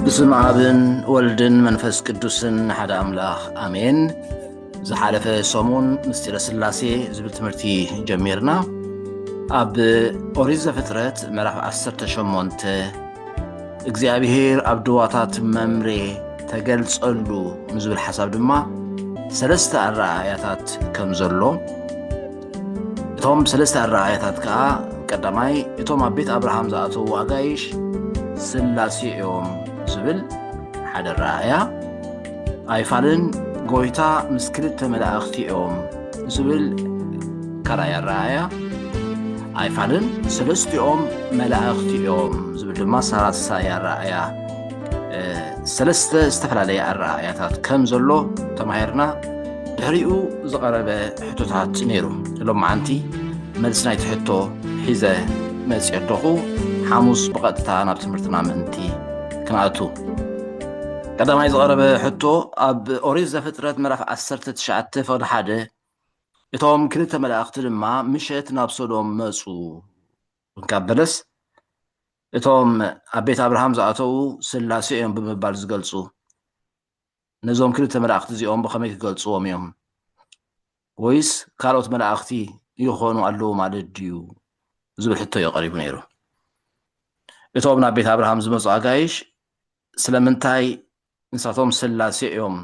ብስም ኣብን ወልድን መንፈስ ቅዱስን ሓደ ኣምላኽ ኣሜን። ዝሓለፈ ሰሙን ምስጢረ ስላሴ ዝብል ትምህርቲ ጀሚርና። ኣብ ኦሪት ዘፍጥረት ምዕራፍ ዓሰርተ ሸሞንተ እግዚኣብሔር ኣብ ድዋታት መምሬ ተገልጸሉ ንዝብል ሓሳብ ድማ ሰለስተ ኣረኣእያታት ከም ዘሎ፣ እቶም ሰለስተ ኣረኣእያታት ከኣ ቀዳማይ እቶም ኣብ ቤት ኣብርሃም ዝኣተዉ ኣጋይሽ ስላሴ እዮም ዝብል ሓደ ኣረኣእያ፣ ኣይፋልን ጎይታ ምስ ክልተ መላእኽቲ እዮም ዝብል ካልኣይ ኣረኣእያ፣ ኣይፋልን ሰለስቲኦም መላእኽቲ እዮም ዝብል ድማ ሳልሳይ ኣረኣእያ፣ እ፣ ሰለስተ ዝተፈላለየ ኣረኣእያታት ከም ዘሎ ተማሂርና። ድሕሪኡ ዝቐረበ ሕቶታት ነይሩ። ሎማዓንቲ መልሲ ናይቲ ሕቶ ሒዘ መፅእ ኣለኹ። ሓሙስ ብቐጥታ ናብ ትምህርትና ምእንቲ ክንኣቱ። ቀዳማይ ዝቐረበ ሕቶ ኣብ ኦሪት ዘፍጥረት ምዕራፍ ዓሰርተ ትሽዓተ ፍቕዲ ሓደ፣ እቶም ክልተ መላእኽቲ ድማ ምሸት ናብ ሶዶም መፁ እንካበለስ፣ እቶም ኣብ ቤት ኣብርሃም ዝኣተዉ ስላሴ እዮም ብምባል ዝገልፁ፣ ነዞም ክልተ መላእኽቲ እዚኦም ብኸመይ ክገልፅዎም እዮም? ወይስ ካልኦት መላእኽቲ ይኾኑ ኣለዉ ማለት ድዩ? ዝብል ሕቶ እዩ ቀሪቡ ነይሩ። እቶም ናብ ቤት ኣብርሃም ዝመፁ ኣጋይሽ ስለምንታይ ንሳቶም ስላሴ እዮም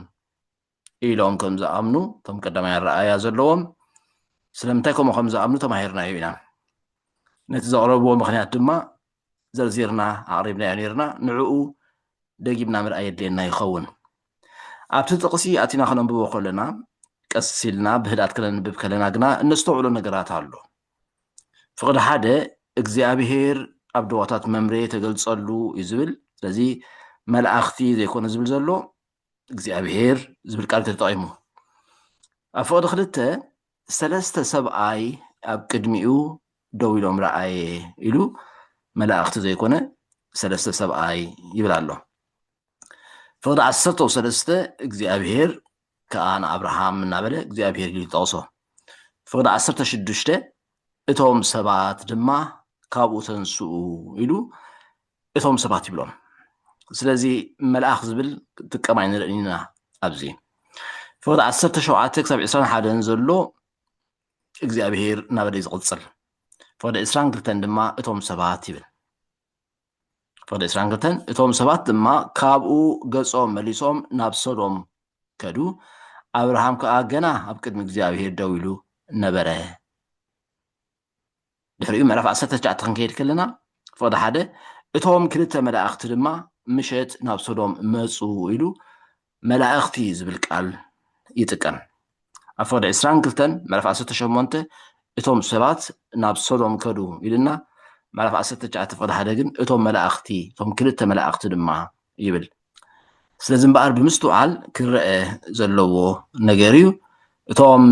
ኢሎም ከም ዝኣምኑ፣ እቶም ቀዳማይ ኣረኣእያ ዘለዎም ስለምንታይ ከምኡ ከም ዝኣምኑ ተማሂርናዮ ኢና። ነቲ ዘቕረብዎ ምኽንያት ድማ ዘርዚርና ኣቕሪብናዮ ነይርና። ንዕኡ ደጊምና ምርኣይ የድልየና ይኸውን። ኣብቲ ጥቕሲ ኣቲና ከነንብቦ ከለና፣ ቀስ ኢልና ብህድኣት ከነንብብ ከለና ግና እነስተውዕሎ ነገራት ኣሎ። ፍቕዲ ሓደ እግዚኣብሔር ኣብ ድዋታት መምሬ ተገልጸሉ እዩ ዝብል። ስለዚ መላእኽቲ ዘይኮነ ዝብል ዘሎ እግዚኣብሔር ዝብል ቃል ተጠቒሙ። ኣብ ፍቕዲ ክልተ ሰለስተ ሰብኣይ ኣብ ቅድሚኡ ደው ኢሎም ረኣየ ኢሉ መላእኽቲ ዘይኮነ ሰለስተ ሰብኣይ ይብል ኣሎ። ፍቕዲ ዓሰርተ ሰለስተ እግዚኣብሔር ከኣ ንኣብርሃም እናበለ እግዚኣብሔር ኢሉ ይጠቕሶ። ፍቕዲ ዓሰርተ ሽዱሽተ እቶም ሰባት ድማ ካብኡ ተንስኡ ኢሉ እቶም ሰባት ይብሎም። ስለዚ መልኣኽ ዝብል ጥቀም ኣይንርእይን ኢና ኣብዚ። ፍቕዲ ዓሰርተ ሸውዓተ ክሳብ ዕስራን ሓደን ዘሎ እግዚኣብሔር እናበለ እዩ ዝቕጽል። ፍቕዲ ዕስራን ክልተን ድማ እቶም ሰባት ይብል። ፍቕዲ ዕስራን ክልተን እቶም ሰባት ድማ ካብኡ ገጾም መሊሶም ናብ ሶዶም ከዱ። ኣብርሃም ከኣ ገና ኣብ ቅድሚ እግዚኣብሔር ደው ኢሉ ነበረ። ድሕሪኡ ምዕራፍ ዓሰርተ ትሽዓተ ክንከይድ ከለና ፍቕዲ ሓደ እቶም ክልተ መላእኽቲ ድማ ምሸት ናብ ሶዶም መጹ ኢሉ መላእኽቲ ዝብል ቃል ይጥቀም። ኣብ ፍቕዲ ዕስራን ክልተን ምዕራፍ ዓሰርተ ሸሞንተ እቶም ሰባት ናብ ሶዶም ከዱ ኢልና፣ ምዕራፍ ዓሰርተ ትሽዓተ ፍቕዲ ሓደ ግን እቶም መላእኽቲ፣ እቶም ክልተ መላእኽቲ ድማ ይብል። ስለዚ እምበኣር ብምስትውዓል ክረአ ዘለዎ ነገር እዩ። እቶም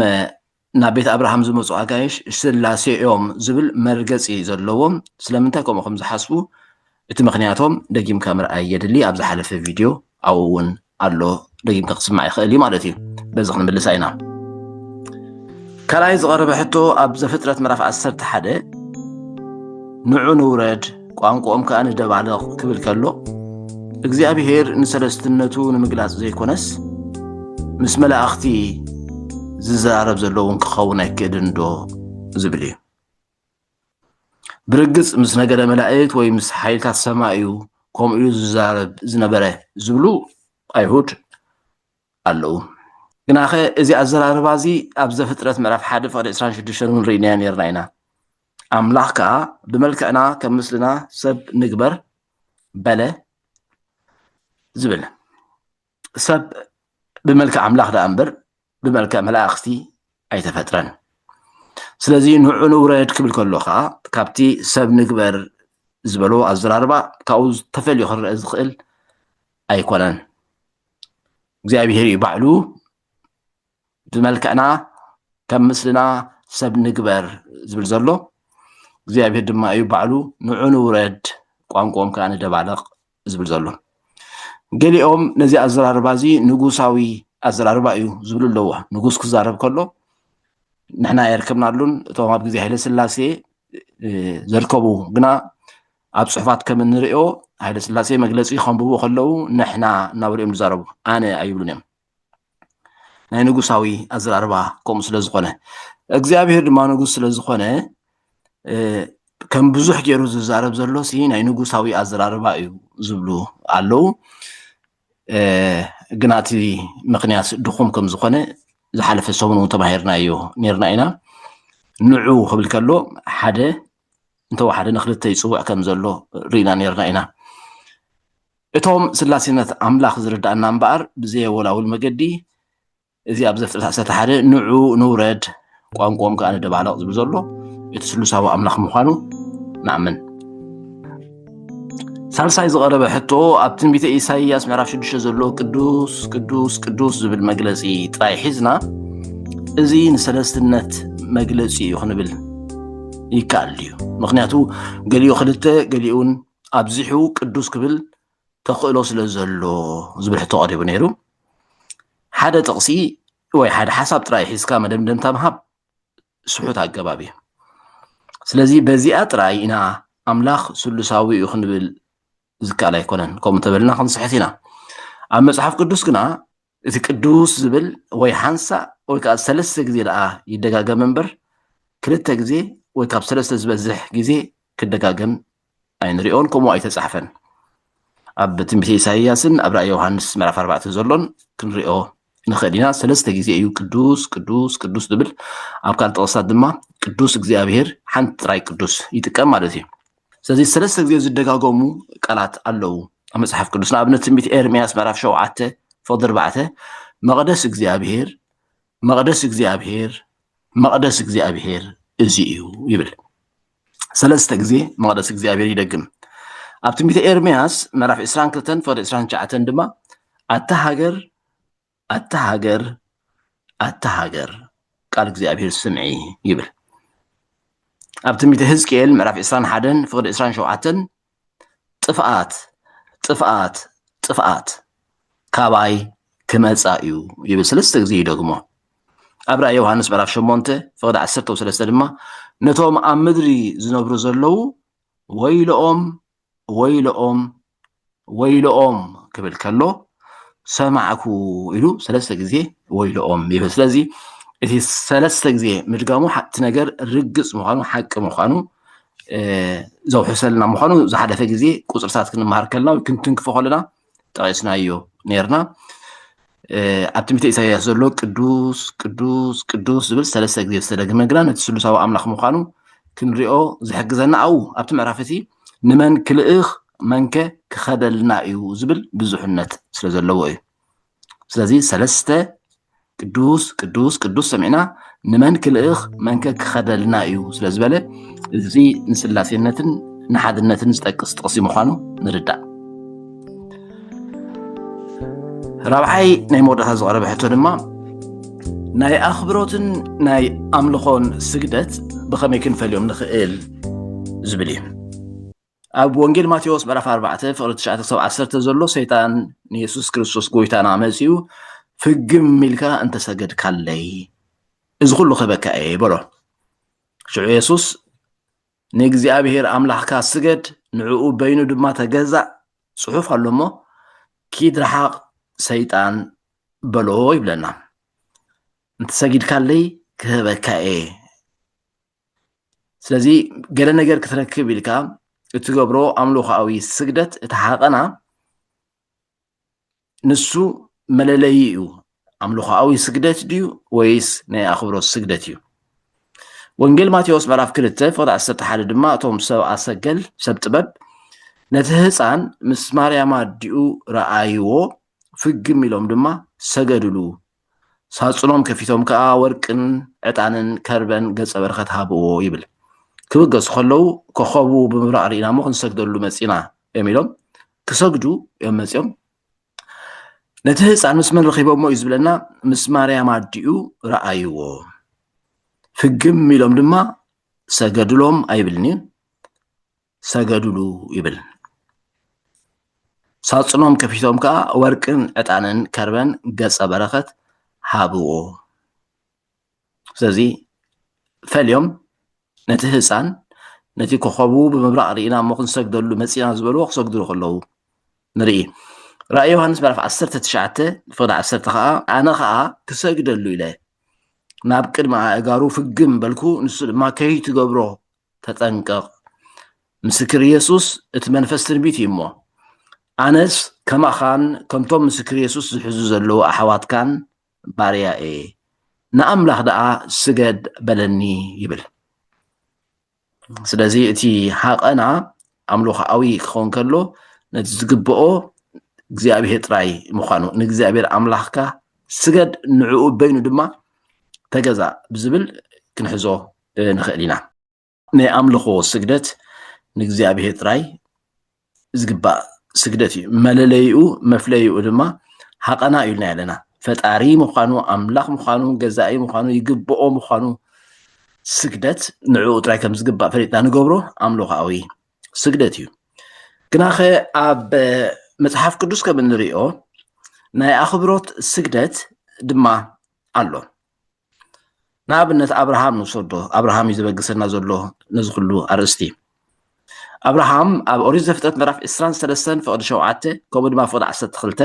ናብ ቤት ኣብርሃም ዝመፁ ኣጋይሽ ስላሴ እዮም ዝብል መርገፂ ዘለዎም። ስለምንታይ ከምኡ ከም ዝሓስቡ እቲ ምኽንያቶም ደጊምካ ምርኣይ የድሊ። ኣብ ዝሓለፈ ቪድዮ ኣብኡ እውን ኣሎ፣ ደጊምካ ክስማዕ ይኽእል እዩ ማለት እዩ። በዚ ክንምልሳ ኢና። ካልኣይ ዝቐረበ ሕቶ ኣብ ዘፍጥረት ምዕራፍ ዓሰርተ ሓደ ንዑ ንውረድ ቋንቋኦም ከኣ ንደባልቕ ክብል ከሎ እግዚኣብሔር ንሰለስትነቱ ንምግላጽ ዘይኮነስ ምስ መላእኽቲ ዝዘራረብ ዘሎ እውን ክኸውን ኣይክእልን ዶ ዝብል እዩ። ብርግጽ ምስ ነገደ መላእክት ወይ ምስ ሓይልታት ሰማይ እዩ ከምኡ እዩ ዝዛረብ ዝነበረ ዝብሉ ኣይሁድ ኣለዉ። ግናኸ እዚ ኣዘራርባ እዚ ኣብ ዘፍጥረት ምዕራፍ ሓደ ፍቕዲ ዕስራን ሽዱሽተን እውን ርኢናዮ ነርና ኢና። ኣምላኽ ከኣ ብመልክዕና ከም ምስልና ሰብ ንግበር በለ ዝብል። ሰብ ብመልክዕ ኣምላኽ ደኣ እምበር ብመልክዕ መላእኽቲ ኣይተፈጥረን። ስለዚ ንዑ ንውረድ ክብል ከሎ ከኣ ካብቲ ሰብ ንግበር ዝበሎ ኣዘራርባ ካብኡ ተፈልዩ ክረአ ዝኽእል ኣይኮነን። እግዚኣብሔር እዩ ባዕሉ ብመልክዕና ከም ምስልና ሰብ ንግበር ዝብል ዘሎ። እግዚኣብሔር ድማ እዩ ባዕሉ ንዑ ንውረድ ቋንቋኦም ከኣ ንደባለቕ ዝብል ዘሎ። ገሊኦም ነዚ ኣዘራርባ እዚ ንጉሳዊ ኣዘራርባ እዩ ዝብሉ ኣለዎ። ንጉስ ክዛረብ ከሎ ንሕና የርከብናሉን እቶም ኣብ ግዜ ሃይለ ስላሴ ዘርከቡ ግና ኣብ ጽሑፋት ከም እንርእዮ፣ ሃይለ ስላሴ መግለጺ ከንብቡ ከለዉ ንሕና እናበሉ እዮም ዝዛረቡ፣ ኣነ ኣይብሉን እዮም። ናይ ንጉሳዊ ኣዘራርባ ከምኡ ስለ ዝኾነ፣ እግዚኣብሔር ድማ ንጉስ ስለ ዝኾነ፣ እ፣ ከም ብዙሕ ገይሩ ዝዛረብ ዘሎ ሲ ናይ ንጉሳዊ ኣዘራርባ እዩ ዝብሉ ኣለዉ። እ፣ ግና እቲ ምኽንያት ድኹም ከም ዝኾነ ዝሓለፈ ሰሙን እውን ተማሂርናዮ ነርና ኢና። ንዑ ክብል ከሎ ሓደ እንተወሓደ ንክልተ ይጽውዕ ከም ዘሎ ርኢና ነርና ኢና። እቶም ስላሴነት ኣምላኽ ዝርዳእና እምበኣር ብዘየወላውል መገዲ እዚ ኣብ ዘፍጥረት ዓሰርተ ሓደ ንዑ ንውረድ፣ ቋንቋኦም ከኣ ንደባለቕ ዝብል ዘሎ እቲ ስሉሳዊ ኣምላኽ ምዃኑ ንኣምን። ሳልሳይ ዝቐረበ ሕቶ ኣብ ትንቢተ ኢሳይያስ ምዕራፍ ሽዱሽተ ዘሎ ቅዱስ ቅዱስ ቅዱስ ዝብል መግለጺ ጥራይ ሒዝና እዚ ንሰለስትነት መግለጺ እዩ ክንብል ይከኣል ድዩ? ምኽንያቱ ገሊኡ ክልተ ገሊኡን ኣብዚሑ ቅዱስ ክብል ተኽእሎ ስለ ዘሎ ዝብል ሕቶ ቀሪቡ ነይሩ። ሓደ ጥቕሲ ወይ ሓደ ሓሳብ ጥራይ ሒዝካ መደምደምታ ምሃብ ስሑት ኣገባብ እዩ። ስለዚ በዚኣ ጥራይ ኢና ኣምላኽ ስሉሳዊ እዩ ክንብል ዝከኣል ኣይኮነን። ከምኡ እንተበልና ክንስሕት ኢና። ኣብ መጽሓፍ ቅዱስ ግና እቲ ቅዱስ ዝብል ወይ ሓንሳእ ወይ ከዓ ሰለስተ ግዜ ደኣ ይደጋገም እምበር ክልተ ግዜ ወይ ካብ ሰለስተ ዝበዝሕ ግዜ ክደጋገም ኣይንሪኦን፣ ከምኡ ኣይተጻሕፈን። ኣብ ትንቢተ ኢሳይያስን ኣብ ራእይ ዮሃንስ ምዕራፍ ኣርባዕተ ዘሎን ክንሪኦ ንኽእል ኢና። ሰለስተ ግዜ እዩ ቅዱስ ቅዱስ ቅዱስ ዝብል። ኣብ ካልእ ጥቕስታት ድማ ቅዱስ እግዚኣብሔር ሓንቲ ጥራይ ቅዱስ ይጥቀም ማለት እዩ። ስለዚ ሰለስተ ግዜ ዝደጋገሙ ቃላት ኣለዉ ኣብ መጽሓፍ ቅዱስ። ንኣብነት ትንቢት ኤርምያስ ምዕራፍ ሸውዓተ ፍቕዲ ኣርባዕተ፣ መቕደስ እግዚኣብሔር፣ መቕደስ እግዚኣብሔር፣ መቕደስ እግዚኣብሔር እዚ እዩ ይብል። ሰለስተ ግዜ መቕደስ እግዚኣብሔር ይደግም። ኣብ ትንቢተ ኤርምያስ ምዕራፍ ዕስራን ክልተን ፍቕዲ ዕስራን ትሽዓተን ድማ ኣታ ሃገር፣ ኣታ ሃገር፣ ኣታ ሃገር፣ ቃል እግዚኣብሔር ስምዒ ይብል። ኣብ ትንቢተ ህዝቅኤል ምዕራፍ ዕስራን ሓደን ፍቕዲ ዕስራን ሸውዓተን ጥፍኣት፣ ጥፍኣት፣ ጥፍኣት ካባይ ክመጻ እዩ ይብል። ሰለስተ ግዜ ይደግሞ። ኣብ ራእይ ዮሃንስ ምዕራፍ ሸሞንተ ፍቕዲ ዓሰርተ ሰለስተ ድማ ነቶም ኣብ ምድሪ ዝነብሩ ዘለዉ ወይልኦም፣ ወይልኦም፣ ወይልኦም ክብል ከሎ ሰማዕኩ ኢሉ ሰለስተ ግዜ ወይልኦም ይብል። ስለዚ እቲ ሰለስተ ግዜ ምድጋሙ ሓ-፣ እቲ ነገር ርግጽ ምዃኑ፣ ሓቂ ምዃኑ፣ እ፣ ዘውሕሰልና ምዃኑ ዝሓለፈ ግዜ ቁጽርታት ክንመሃር ከለና ወይ ክንትንክፎ ከለና ጠቒስናዮ ነርና። እ፣ ኣብ ትንቢተ ኢሳይያስ ዘሎ ቅዱስ፣ ቅዱስ፣ ቅዱስ ዝብል ሰለስተ ግዜ ዝተደግመ ግና ነቲ ስሉሳዊ ኣምላኽ ምዃኑ ክንሪኦ ዝሕግዘና ኣብኡ ኣብቲ ምዕራፍ እቲ ንመን ክልእኽ መንከ ክኸደልና እዩ ዝብል ብዙሕነት ስለ ዘለዎ እዩ። ስለዚ ሰለስተ ቅዱስ፣ ቅዱስ፣ ቅዱስ ሰሚዕና ንመን ክልእኽ መንከ ክኸደልና እዩ ስለ ዝበለ፣ እዚ ንስላሴነትን ንሓድነትን ዝጠቅስ ጥቕሲ ምዃኑ ንርዳእ። ራብዓይ ናይ መወዳእታ ዝቐረበ ሕቶ ድማ ናይ ኣኽብሮትን ናይ ኣምልኾን ስግደት ብኸመይ ክንፈልዮም ንኽእል ዝብል እዩ። ኣብ ወንጌል ማቴዎስ ምዕራፍ ኣርባዕተ ፍቕዲ ትሽዓተ ክሳብ ዓሰርተ ዘሎ ሰይጣን ንየሱስ ክርስቶስ ጎይታና መጺኡ ፍግም ኢልካ እንተሰገድካለይ እዚ ኩሉ ክህበካ እየ በሎ። ሽዑ የሱስ ንእግዚኣብሔር ኣምላኽካ ስገድ፣ ንዕኡ በይኑ ድማ ተገዛእ፣ ጽሑፍ ኣሎ እሞ ኪድ ረሓቕ ሰይጣን በሎ ይብለና። እንተሰጊድካለይ ክህበካ እየ። ስለዚ ገለ ነገር ክትረክብ ኢልካ እትገብሮ ኣምልኾኣዊ ስግደት እቲ ሓቐና ንሱ መለለዪ እዩ። ኣምልኾኣዊ ስግደት ድዩ ወይስ ናይ ኣኽብሮት ስግደት እዩ? ወንጌል ማቴዎስ ምዕራፍ ክልተ ፍቕዲ ዓሰርተ ሓደ ድማ እቶም ሰብ ኣሰገል ሰብ ጥበብ ነቲ ህፃን ምስ ማርያም ኣዲኡ ረኣይዎ ፍግም ኢሎም ድማ ሰገድሉ። ሳፅኖም ከፊቶም ከዓ ወርቅን ዕጣንን ከርበን ገጸ በረኸት ሃብዎ ይብል። ክብገሱ ከለዉ ኮኸቡ ብምብራቕ ርኢና እሞ ክንሰግደሉ መፂና እዮም ኢሎም ክሰግዱ እዮም መፂኦም። ነቲ ህፃን ምስ መን ረኺቦሞ እዩ ዝብለና? ምስ ማርያም ኣዲኡ ረኣይዎ። ፍግም ኢሎም ድማ ሰገድሎም ኣይብልን እዩ፣ ሰገድሉ ይብል። ሳፅኖም ከፊቶም ከዓ ወርቅን ዕጣንን ከርበን ገጸ በረኸት ሃብዎ። ስለዚ ፈልዮም ነቲ ህፃን ነቲ ኮኸቡ ብምብራቕ ርኢና እሞ ክንሰግደሉ መጺና ዝበልዎ ክሰግድሉ ከለዉ ንርኢ። ራእይ ዮሃንስ ምዕራፍ ዓሰርተ ትሽዓተ ፍቕዲ ዓሰርተ ኸዓ ኣነ ኸዓ ክሰግደሉ ኢለ ናብ ቅድሚ ኣእጋሩ ፍግም በልኩ፣ ንሱ ድማ ከይትገብሮ ተጠንቀቕ። ምስክር ኢየሱስ እቲ መንፈስ ትንቢት እዩ እሞ ኣነስ ከማኻን ከምቶም ምስክር ኢየሱስ ዝሕዙ ዘለዉ ኣሕዋትካን ባርያ እየ። ንኣምላኽ ደኣ ስገድ በለኒ ይብል። ስለዚ እቲ ሃቐና ኣምልኾኣዊ ክኸውን ከሎ ነቲ ዝግብኦ እግዚኣብሔር ጥራይ ምዃኑ ንእግዚኣብሔር ኣምላኽካ ስገድ ንዕኡ በይኑ ድማ ተገዛእ ብዝብል ክንሕዞ ንኽእል ኢና። ናይ ኣምልኾ ስግደት ንእግዚኣብሔር ጥራይ ዝግባእ ስግደት እዩ። መለለይኡ መፍለይኡ ድማ ሃቐና ኢልና ኣለና። ፈጣሪ ምዃኑ ኣምላኽ ምዃኑ ገዛኢ ምዃኑ ይግብኦ ምዃኑ ስግደት ንዕኡ ጥራይ ከም ዝግባእ ፈሊጥና ንገብሮ ኣምልኾኣዊ ስግደት እዩ። ግናኸ ኣብ መጽሓፍ ቅዱስ ከም እንሪኦ ናይ ኣኽብሮት ስግደት ድማ ኣሎ። ንኣብነት ኣብርሃም ንውሰዶ። ኣብርሃም እዩ ዘበግሰና ዘሎ ነዚ ኩሉ ኣርእስቲ። ኣብርሃም ኣብ ኦሪት ዘፍጥረት ምዕራፍ ዕስራን ሰለስተን ፍቕዲ ሸውዓተ ከምኡ ድማ ፍቕዲ ዓሰርተ ክልተ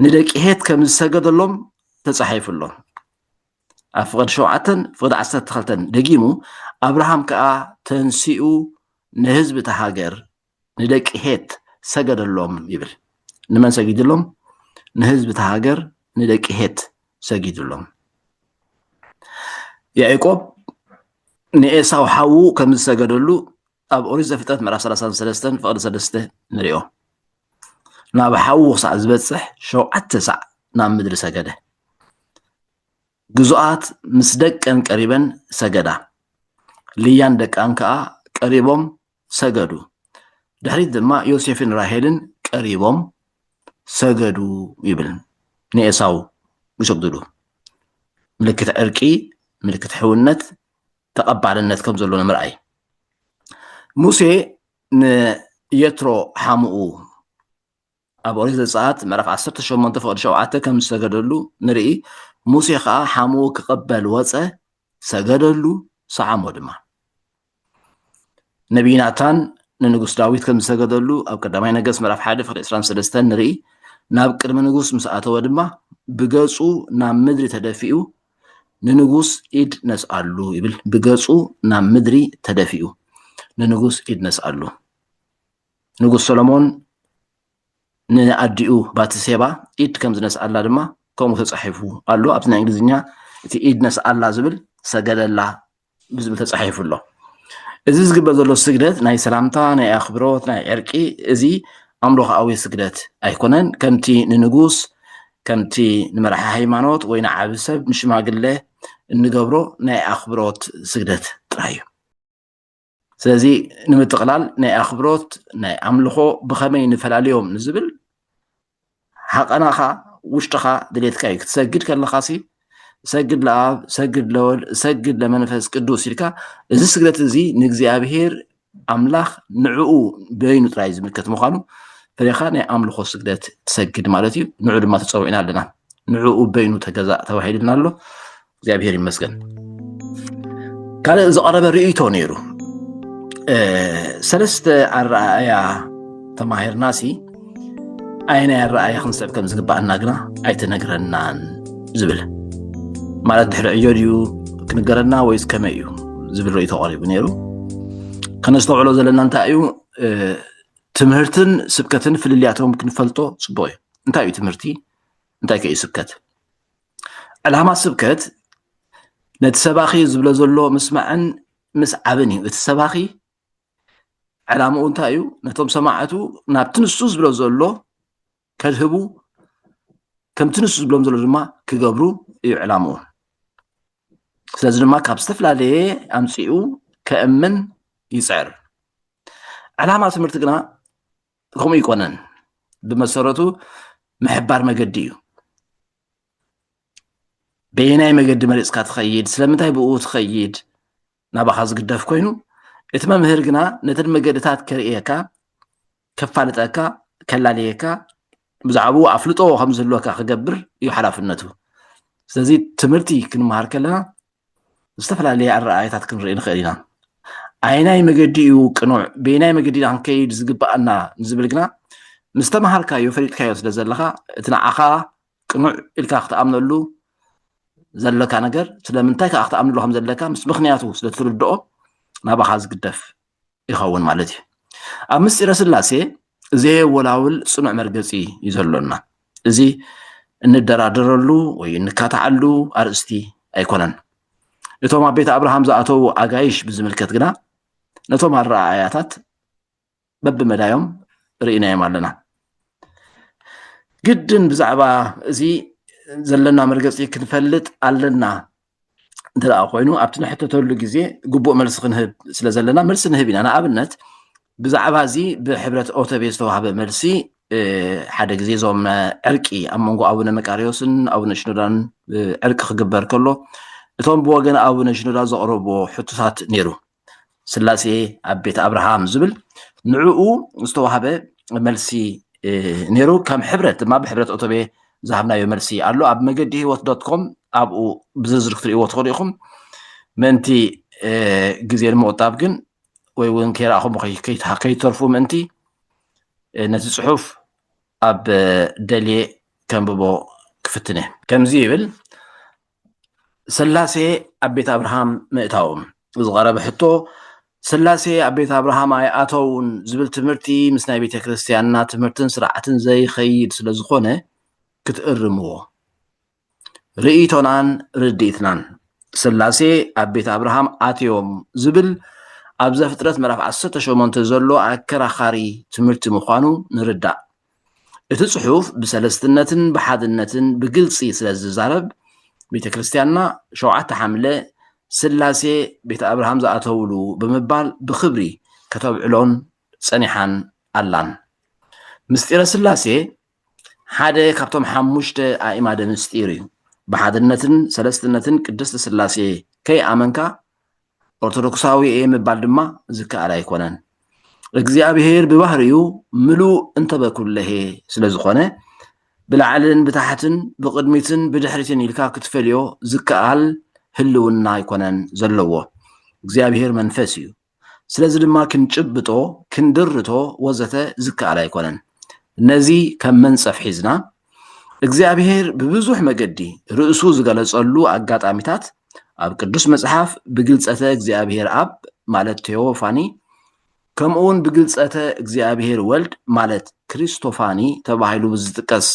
ንደቂ ሄት ከም ዝሰገደሎም ተጻሒፉ ኣሎ። ኣብ ፍቕዲ ሸውዓተን ፍቕዲ ዓሰርተ ክልተን ደጊሙ ኣብርሃም ከኣ ተንሲኡ ንህዝቢ እታ ሃገር ንደቂ ሄት ሰገደሎም ይብል። ንመን ሰጊድሎም? ንህዝቢ እታ ሃገር ንደቂ ሄት ሰጊድሎም። ያዕቆብ ንኤሳው ሓዉ ከም ዝሰገደሉ ኣብ ኦሪት ዘፍጥረት ምዕራፍ ሰላሳን ሰለስተን ፍቕዲ ሰለስተ ንሪኦ። ናብ ሓዉ ክሳዕ ዝበጽሕ ሸውዓተ ሳዕ ናብ ምድሪ ሰገደ። ግዙኣት ምስ ደቀን ቀሪበን ሰገዳ። ልያን ደቃን ከኣ ቀሪቦም ሰገዱ። ድሕሪት ድማ ዮሴፍን ራሄልን ቀሪቦም ሰገዱ ይብል። ንኤሳው ይሰግድሉ። ምልክት ዕርቂ፣ ምልክት ሕውነት፣ ተቐባልነት ከም ዘሎ ንምርኣይ። ሙሴ ንየትሮ ሓሙኡ ኣብ ኦሪት ዘጸኣት ምዕራፍ ዓሰርተ ሸሞንተ ፍቕዲ ሸውዓተ ከም ዝሰገደሉ ንርኢ። ሙሴ ኸኣ ሓሙኡ ክቕበል ወጸ፣ ሰገደሉ፣ ሰዓሞ ድማ። ነቢይ ናታን ንንጉስ ዳዊት ከም ዝሰገደሉ ኣብ ቀዳማይ ነገስት ምዕራፍ ሓደ ፍቕዲ ዕስራን ሰለስተን ንርኢ። ናብ ቅድሚ ንጉስ ምስ ኣተወ ድማ ብገጹ ናብ ምድሪ ተደፊኡ ንንጉስ ኢድ ነስኣሉ ይብል። ብገጹ ናብ ምድሪ ተደፊኡ ንንጉስ ኢድ ነስኣሉ። ንጉስ ሰሎሞን ንኣዲኡ ባትሴባ ኢድ ከም ዝነስኣላ ድማ ከምኡ ተጻሒፉ ኣሎ። ኣብቲ ናይ እንግሊዝኛ እቲ ኢድ ነስኣላ ዝብል ሰገደላ ብዝብል ተጻሒፉ ኣሎ። እዚ ዝግበር ዘሎ ስግደት ናይ ሰላምታ፣ ናይ ኣኽብሮት፣ ናይ ዕርቂ፣ እዚ ኣምልኾኣዊ ስግደት ኣይኮነን። ከምቲ ንንጉስ፣ ከምቲ ንመራሒ ሃይማኖት ወይ ንዓቢ ሰብ፣ ንሽማግለ እንገብሮ ናይ ኣኽብሮት ስግደት ጥራይ እዩ። ስለዚ ንምጥቕላል ናይ ኣኽብሮት፣ ናይ ኣምልኾ ብኸመይ ንፈላልዮም ንዝብል ሓቐናኻ ውሽጥኻ ድሌትካ እዩ። ክትሰግድ ከለኻሲ ሰግድ ለኣብ፣ ሰግድ ለወልድ፣ ሰግድ ለመንፈስ ቅዱስ ኢልካ እዚ ስግደት እዚ ንእግዚኣብሔር ኣምላኽ ንዕኡ በይኑ ጥራይ ዝምልከት ምዃኑ ፈሊኻ ናይ ኣምልኾ ስግደት ትሰግድ ማለት እዩ። ንዑ ድማ ተጸዊዕና ኣለና። ንዕኡ በይኑ ተገዛእ ተባሂሉና ኣሎ። እግዚኣብሔር ይመስገን። ካልእ ዝቐረበ ርእይቶ ነይሩ። እ፣ ሰለስተ ኣረኣእያ ተማሂርናሲ ኣየናይ ኣረኣእያ ክንስዕብ ከም ዝግባኣና ግና ኣይተነግረናን ዝብል። ማለት ድሕሪ ዕዮ ድዩ ክንገረና ወይስ ከመይ እዩ ዝብል ርእይቶ ቀሪቡ ነይሩ። ከነስተውዕሎ ዘለና እንታይ እዩ? እ፣ ትምህርትን ስብከትን ፍልልያቶም ክንፈልጦ ጽቡቕ እዩ። እንታይ እዩ ትምህርቲ? እንታይ ከ እዩ ስብከት? ዕላማ ስብከት ነቲ ሰባኺ ዝብሎ ዘሎ ምስማዕን ምስዓብን እዩ። እቲ ሰባኺ ዕላምኡ እንታይ እዩ? ነቶም ሰማዕቱ ናብቲ ንሱ ዝብሎ ዘሎ ከድህቡ፣ ከምቲ ንሱ ዝብሎም ዘሎ ድማ ክገብሩ እዩ ዕላምኡ። ስለዚ ድማ ካብ ዝተፈላለየ ኣምጺኡ ከእምን ይጽዕር። ዕላማ ትምህርቲ ግና ከምኡ ይኮነን። ብመሰረቱ ምሕባር መገዲ እዩ። በየናይ መገዲ መሪጽካ ትኸይድ፣ ስለምንታይ ብኡ ትኸይድ፣ ናባኻ ዝግደፍ ኮይኑ፣ እቲ መምህር ግና ነተን መገድታት ከርእየካ፣ ከፋልጠካ፣ ከላልየካ፣ ብዛዕባኡ ኣፍልጦ ከም ዝህልወካ ክገብር እዩ ሓላፍነቱ። ስለዚ ትምህርቲ ክንመሃር ከለና ዝተፈላለየ ኣረኣእያታት ክንርኢ ንኽእል ኢና። ኣይናይ መገዲ እዩ ቅኑዕ፣ በየናይ መገዲ ኢና ክንከይድ ዝግብኣና ንዝብል ግና ምስ ተምሃርካዮ ፈሊጥካዮ ስለ ዘለኻ እቲ ንዓኻ ቅኑዕ ኢልካ ክትኣምነሉ ዘለካ ነገር ስለምንታይ ከዓ ክትኣምነሉ ከም ዘለካ ምስ ምኽንያቱ ስለ ትርድኦ ናባኻ ዝግደፍ ይኸውን ማለት እዩ። ኣብ ምስጢረ ስላሴ ዘየወላውል ጽኑዕ መርገጺ እዩ ዘሎና። እዚ እንደራደረሉ ወይ እንካታዓሉ ኣርእስቲ ኣይኮነን። እቶም ኣብ ቤት ኣብርሃም ዝኣተዉ ኣጋይሽ ብዝምልከት ግና ነቶም ኣረኣእያታት በብመዳዮም ርኢናዮም ኣለና። ግድን ብዛዕባ እዚ ዘለና መርገጺ ክንፈልጥ ኣለና እንተ ደኣ ኮይኑ ኣብቲ ንሕተተሉ ግዜ ግቡእ መልሲ ክንህብ ስለ ዘለና መልሲ ንህብ ኢና። ንኣብነት ብዛዕባ እዚ ብሕብረት ኦተቤ ዝተዋህበ መልሲ ሓደ ግዜ እዞም ዕርቂ ኣብ መንጎ ኣቡነ መቃርዮስን ኣቡነ ሽኖዳን ዕርቂ ክግበር ከሎ እቶም ብወገን ኣቡነ ሽኖዳ ዘቕረብዎ ሕቶታት ነይሩ። ስላሴ ኣብ ቤት ኣብርሃም ዝብል ንዕኡ ዝተዋህበ መልሲ ነይሩ። ከም ሕብረት ድማ ብሕብረት ኦቶቤ ዝሃብናዮ መልሲ ኣሎ። ኣብ መገዲ ህይወት ዶት ኮም ኣብኡ ብዝርዝር ክትርእይዎ ትኽእሉ ኢኹም። ምእንቲ ግዜ ንምቑጣብ ግን ወይ እውን ከይረኣኹም ከይተርፉ ምእንቲ ነቲ ጽሑፍ ኣብ ደልየ ከንብቦ ክፍትነ። ከምዚ ይብል፣ ስላሴ ኣብ ቤት ኣብርሃም ምእታዎም ዝቐረበ ሕቶ፣ ስላሴ ኣብ ቤት ኣብርሃም ኣይኣተውን ዝብል ትምህርቲ ምስ ናይ ቤተ ክርስቲያንና ትምህርትን ስርዓትን ዘይኸይድ ስለ ዝኾነ ክትእርምዎ። ርእይቶናን ርድኢትናን ስላሴ ኣብ ቤት ኣብርሃም ኣትዮም ዝብል ኣብ ዘፍጥረት ምዕራፍ ዓሰርተ ሸሞንተ ዘሎ ኣከራኻሪ ትምህርቲ ምዃኑ ንርዳእ። እቲ ጽሑፍ ብሰለስትነትን ብሓድነትን ብግልጺ ስለ ዝዛረብ፣ ቤተ ክርስቲያንና ሸውዓተ ሓምለ ስላሴ ቤተ ኣብርሃም ዝኣተውሉ ብምባል ብኽብሪ ከተብዕሎን ጸኒሓን ኣላን። ምስጢረ ስላሴ ሓደ ካብቶም ሓሙሽተ ኣእማደ ምስጢር እዩ። ብሓድነትን ሰለስትነትን ቅድስቲ ስላሴ ከይኣመንካ ኦርቶዶክሳዊ እየ ምባል ድማ ዝከኣል ኣይኮነን። እግዚኣብሔር ብባህሪኡ ምሉእ እንተበኩለሄ ስለ ዝኾነ ብላዕልን ብታሕትን ብቕድሚትን ብድሕሪትን ኢልካ ክትፈልዮ ዝከኣል ህልውና ኣይኮነን ዘለዎ። እግዚኣብሔር መንፈስ እዩ። ስለዚ ድማ ክንጭብጦ፣ ክንድርቶ ወዘተ ዝከኣል ኣይኮነን። ነዚ ከም መንጸፍ ሒዝና እግዚኣብሔር ብብዙሕ መገዲ ርእሱ ዝገለጸሉ ኣጋጣሚታት ኣብ ቅዱስ መጽሓፍ ብግልጸተ እግዚኣብሔር ኣብ ማለት ቴዎፋኒ ከምኡ እውን ብግልጸተ እግዚኣብሔር ወልድ ማለት ክሪስቶፋኒ ተባሂሉ ብዝጥቀስ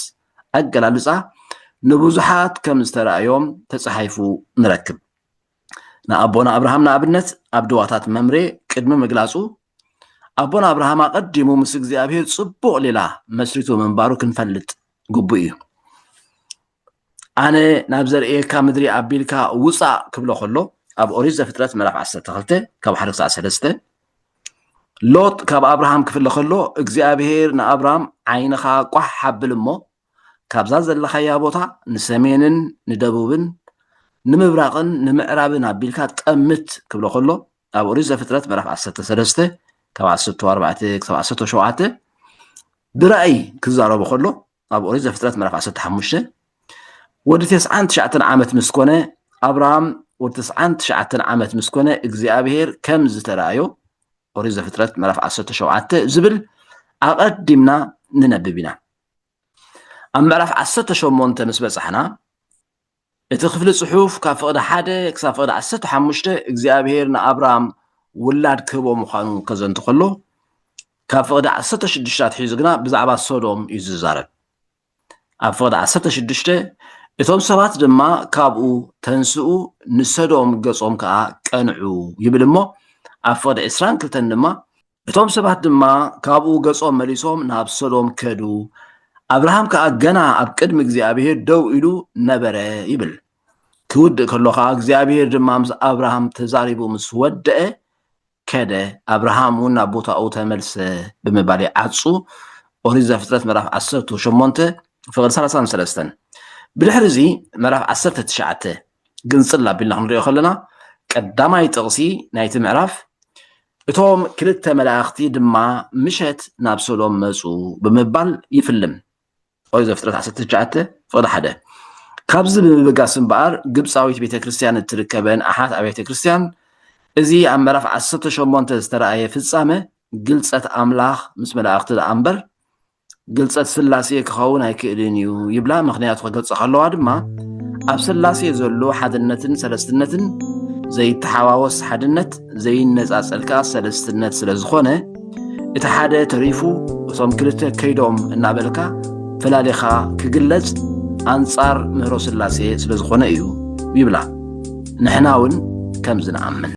ኣገላልጻ ንብዙሓት ከም ዝተራእዮም ተጻሒፉ ንረክብ። ንኣቦና ኣብርሃም ንኣብነት ኣብ ድዋታት መምሬ ቅድሚ ምግላጹ ኣቦና ኣብርሃም ኣቐዲሙ ምስ እግዚኣብሔር ጽቡቕ ሌላ መስሪቱ ምንባሩ ክንፈልጥ ግቡእ እዩ። ኣነ ናብ ዘርእየካ ምድሪ ኣቢልካ ውጻእ ክብሎ ከሎ ኣብ ኦሪት ዘፍጥረት ምዕራፍ ዓሰርተ ክልተ ካብ ሓደ ክሳዕ ሰለስተ ሎጥ ካብ ኣብርሃም ክፍለ ከሎ እግዚኣብሔር ንኣብርሃም ዓይንኻ ቋሕ ኣብል እሞ ካብዛ ዘለኻያ ቦታ ንሰሜንን ንደቡብን ንምብራቕን ንምዕራብን ኣቢልካ ጠምት ክብሎ ከሎ ኣብ ኦሪት ዘፍጥረት ምዕራፍ ዓሰርተ ሰለስተ ካብ ዓሰርተ ኣርባዕተ ክሳብ ዓሰርተ ሸውዓተ ብራእይ ክዛረቦ ከሎ ኣብ ኦሪት ዘፍጥረት ምዕራፍ ዓሰርተ ሓሙሽተ ወዲ ተስዓን ትሽዓተን ዓመት ምስ ኮነ ኣብርሃም ወዲ ተስዓን ትሽዓተን ዓመት ምስ ኮነ እግዚኣብሔር ከም ዝተራእዮ ኦሪት ዘፍጥረት ምዕራፍ ዓሰርተ ሸውዓተ ዝብል ኣቐዲምና ንነብብ ኢና። ኣብ ምዕራፍ ዓሰርተ ሸሞንተ ምስ በጻሕና እቲ ክፍሊ ጽሑፍ ካብ ፍቕዲ ሓደ ክሳብ ፍቕዲ ዓሰርተ ሓሙሽተ እግዚኣብሔር ንኣብርሃም ውላድ ክህቦ ምዃኑ ከዘንቱ ከሎ ካብ ፍቕዲ ዓሰርተ ሽዱሽተ ኣትሒዙ ግና ብዛዕባ ሶዶም እዩ ዝዛረብ። ኣብ ፍቕዲ ዓሰርተ ሽዱሽተ እቶም ሰባት ድማ ካብኡ ተንስኡ ንሰዶም ገጾም ከኣ ቀንዑ ይብል እሞ ኣብ ፍቕዲ ዕስራን ክልተን ድማ እቶም ሰባት ድማ ካብኡ ገጾም መሊሶም ናብ ሰዶም ከዱ። ኣብርሃም ከኣ ገና ኣብ ቅድሚ እግዚኣብሔር ደው ኢሉ ነበረ ይብል። ክውድእ ከሎ ከኣ እግዚኣብሔር ድማ ምስ ኣብርሃም ተዛሪቡ ምስ ወደአ ከደ፣ ኣብርሃም እውን ናብ ቦታኡ ተመልሰ ብምባል ይዓጹ። ኦሪት ዘፍጥረት ምዕራፍ ዓሰርተ ሸሞንተ ፍቕዲ ሰላሳን ሰለስተን። ብድሕሪ እዚ ምዕራፍ ዓሰርተ ትሽዓተ ግንጽል ኣቢልና ክንሪኦ ከለና ቀዳማይ ጥቕሲ ናይቲ ምዕራፍ እቶም ክልተ መላእኽቲ ድማ ምሸት ናብ ሰዶም መጹ ብምባል ይፍልም። ኦሪት ዘፍጥረት ዓሰርተ ትሽዓተ ፍቕዲ ሓደ። ካብዚ ብምብጋስ እምበኣር ግብፃዊት ቤተ ክርስቲያን እትርከበን ኣሓት ኣብያተ ክርስቲያን እዚ ኣብ ምዕራፍ ዓሰርተ ሸሞንተ ዝተረኣየ ፍጻመ ግልጸት ኣምላኽ ምስ መላእኽቲ ደኣ እምበር ግልጸት ስላሴ ክኸውን ኣይክእልን እዩ ይብላ። ምኽንያቱ ክገልጻ ከለዋ ድማ ኣብ ስላሴ ዘሎ ሓድነትን ሰለስትነትን ዘይተሓዋወስ ሓድነት ዘይነጻጸል ከኣ ሰለስትነት ስለ ዝኾነ እቲ ሓደ ተሪፉ እቶም ክልተ ከይዶም እናበልካ ፈላሊኻ ክግለጽ ኣንጻር ምህሮ ስላሴ ስለ ዝኾነ እዩ ይብላ። ንሕና እውን ከምዚ ንኣምን።